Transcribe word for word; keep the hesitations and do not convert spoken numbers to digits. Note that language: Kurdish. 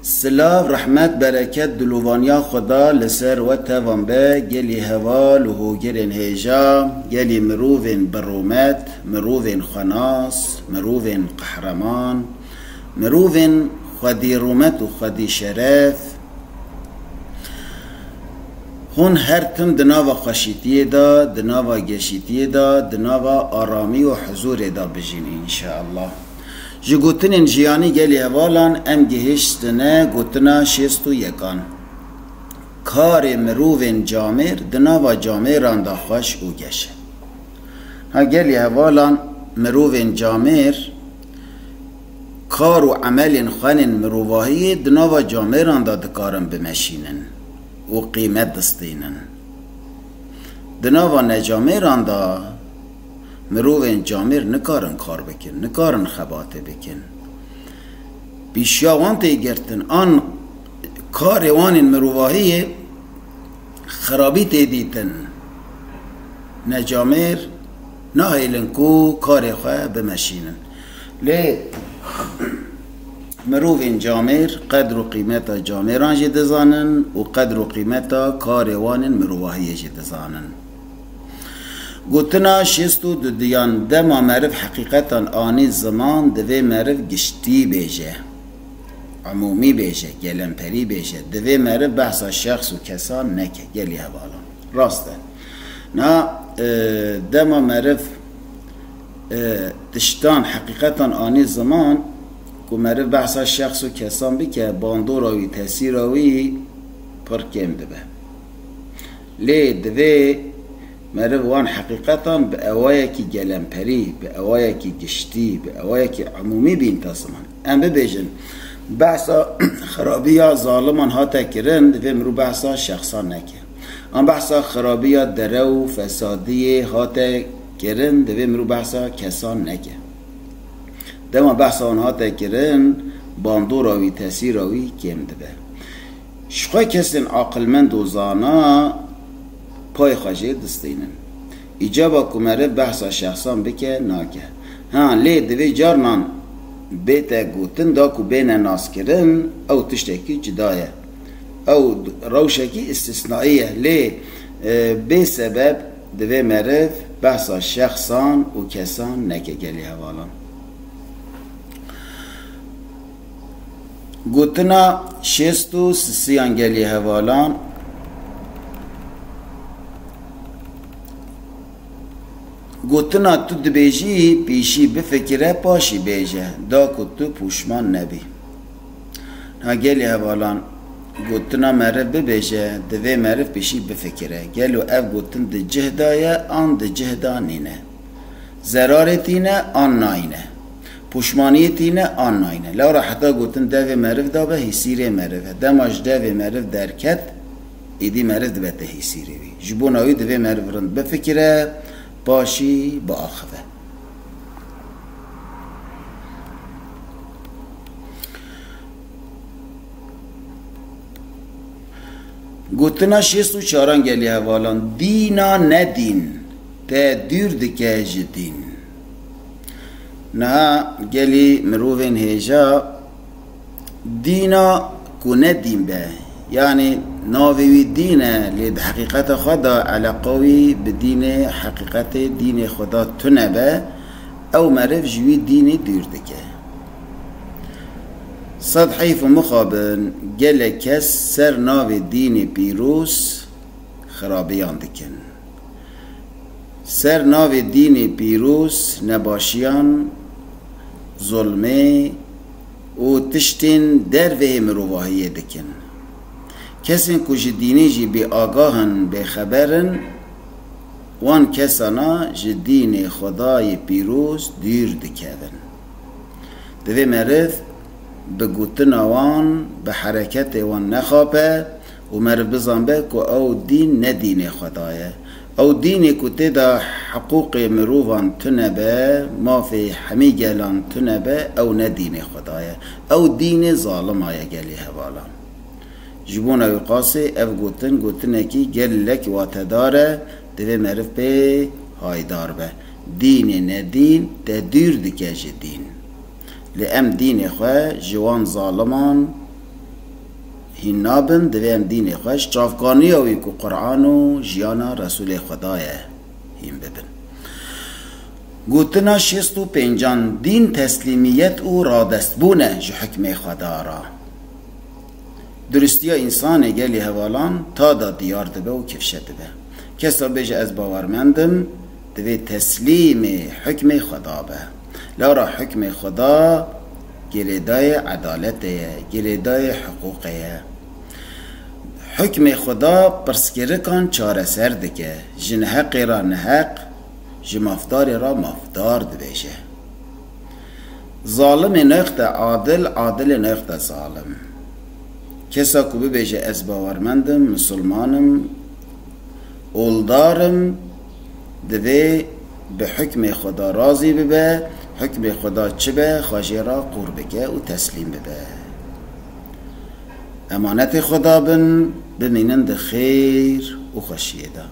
Silav, rehmet, bereket, dilovaniya Xweda li ser we tevan be, gelî heval û hogirên hêja, gelî mirovên bi rûmet, mirovên xwenas, mirovên qehreman, mirovên xwedî rûmet û xwedî şeref. Hûn her tim di nava xweşîtiyê de, di nava geşîtiyê de, di nava aramî û huzûrê de bijîn înşeallah. Ji gotinên jiyanî gelî hevalan em gihiştine gotina şêst û yekan. Karê mirovên camêr di nava camêran de xweş û geş e. Ha gelî hevalan, mirovên camêr kar û emelên xwenên mirovahiyê di nava camêran de dikarin bimeşînin û qîmet distînin. Di nava necamêran de mirovên camêr nikarin kar bikin, nikarin xebatê bikin. Pîşiya wan tê girtin, an karê wan ên mirovahiyê xirabî tê dîtin. Necamêr nahêlin ku karê xwe bimeşînin. Lê mirovên camêr qedr û qîmeta camêran jî dizanin û qedr û qîmeta karê wan ên mirovahiyê jî dizanin. Gotina şêst û dudiyan, dema meriv heqîqetan anî ziman, divê meriv giştî bêje, umûmî bêje, gelemperî bêje. Divê meriv behsa şexs û kesan neke, gelî hevalan. Rast e. Na, e, dema meriv, e, tiştan heqîqetan anî ziman, ku meriv behsa şexs û kesan bike, bandora wî, tesîra wî pir kêm dibe. Lê divê meriv wan heqîqetan bi ewayekî gelemperî, bi ewayekî giştî, bi ewayekî umûmî bînta ziman. Em bibêjin, behsa xirabiya zaliman hate kirin, divê mirov behsa şexsan neke. An behsa xirabiya derew û fesadiyê hate kirin, divê mirov behsa kesan neke. Dema behsa wan hate kirin, bandora wî, tesîra wî kêm dibe. Ji xwe kesên aqilmend û zana payê xwe jê distînin. Îcaba ku meriv behsa şexsan bike, nake. Ha, lê divê carnan bête gotin, da ku bêne naskirin, ew tiştekî cuda ye. Ew rewşekî îstisnaî ye, lê, e, bê sebeb divê meriv behsa şexsan û kesan neke, gelî hevalan. Gotina şêst û sisiyan, gelî hevalan. Gotina tu dibêjî, pêşî bifikire, paşî bêje, da ku tu pûşman nebî. Ha gelî hevalan, gotina meriv bibêje, divê meriv pêşî bifikire. Gelo ev gotin di cih de ye, an di cih de nîne? Zerarê tîne an nayne? Pûşmaniyê tîne an nayne? Lewra heta gotin devê meriv dabe, hîsîrê meriv e. Dema ji devê meriv derket, êdî meriv dibete hîsîrê wî. Ji bona wî divê meriv rind bifikire, paşî biaxive. Gotina şêst û çaran, gelî hevalan, dîna nedîn te dûr dike ji dîn. Niha gelî mirovên hêja dîna ku ne dîn be, yanî navê wî dîn e, lê di heqîqeta xwe de eleqa wî bi dînê, heqîqetê dînê Xweda tune be, ew meriv ji wî dînê dûr dike. Sed heyf û mixabin, gelek kes ser navê dînê pîroz xirabiyan dikin. Ser navê dînê pîroz nebaşiyan, zulmê û tiştên derveyê mirovahiyê dikin. Kesên ku ji dînê jî bêagah in, bêxeber in, wan kesana ji dînê Xwedayê pîroz dûr dikevin. Divê meriv bi gotina wan, bi hereketê wan nexape û meriv bizanbe ku ew dîn ne dînê Xweda ye. Ew dînê ku tê de hiqûqê mirovan tune be, mafê hemî gelan tune be, ew ne dînê Xweda ye. Ew dînê zalima ye, gelî hevalan. Ji bona wî qasê ev gotin, gotinekî gelek watedar e, divê meriv pê haydar be. Dînê nedîn te dûr dike ji dîn. Lê em dînê xwe ji wan zaliman hîn nabin, divê em dînê xwe ji çavkaniya wî ku Quran û jiyana Resûlê Xweda ye hîn bibin. Gotina şêst û pêncan, dîn teslîmiyet û radestbûn e ji hukmê Xweda re. Duristiya însanê gelî hevalan ta da diyar dibe û kifşe dibe. Kesa bêje ez bawermend im, divê teslîmê hukmê Xweda be. Lewra hukmê Xweda girêdayê edaletê ye, girêdayê hiqûqê ye. Hukmê Xweda pirsgirikan çareser dike, ji neheqê re neheq, ji mafdarê re mafdar dibêje. Zalimê nexte adil, adilê nexte zalim. Kesa ku bibêje ez bawermend im, misilman im, oldar im, divê bi hukmê Xweda razî bibe, hukmê Xweda çi be, xwe jê re qûr bike û teslîm bibe. Emanetê Xweda bin, bimînin di xêr û xweşiyê de.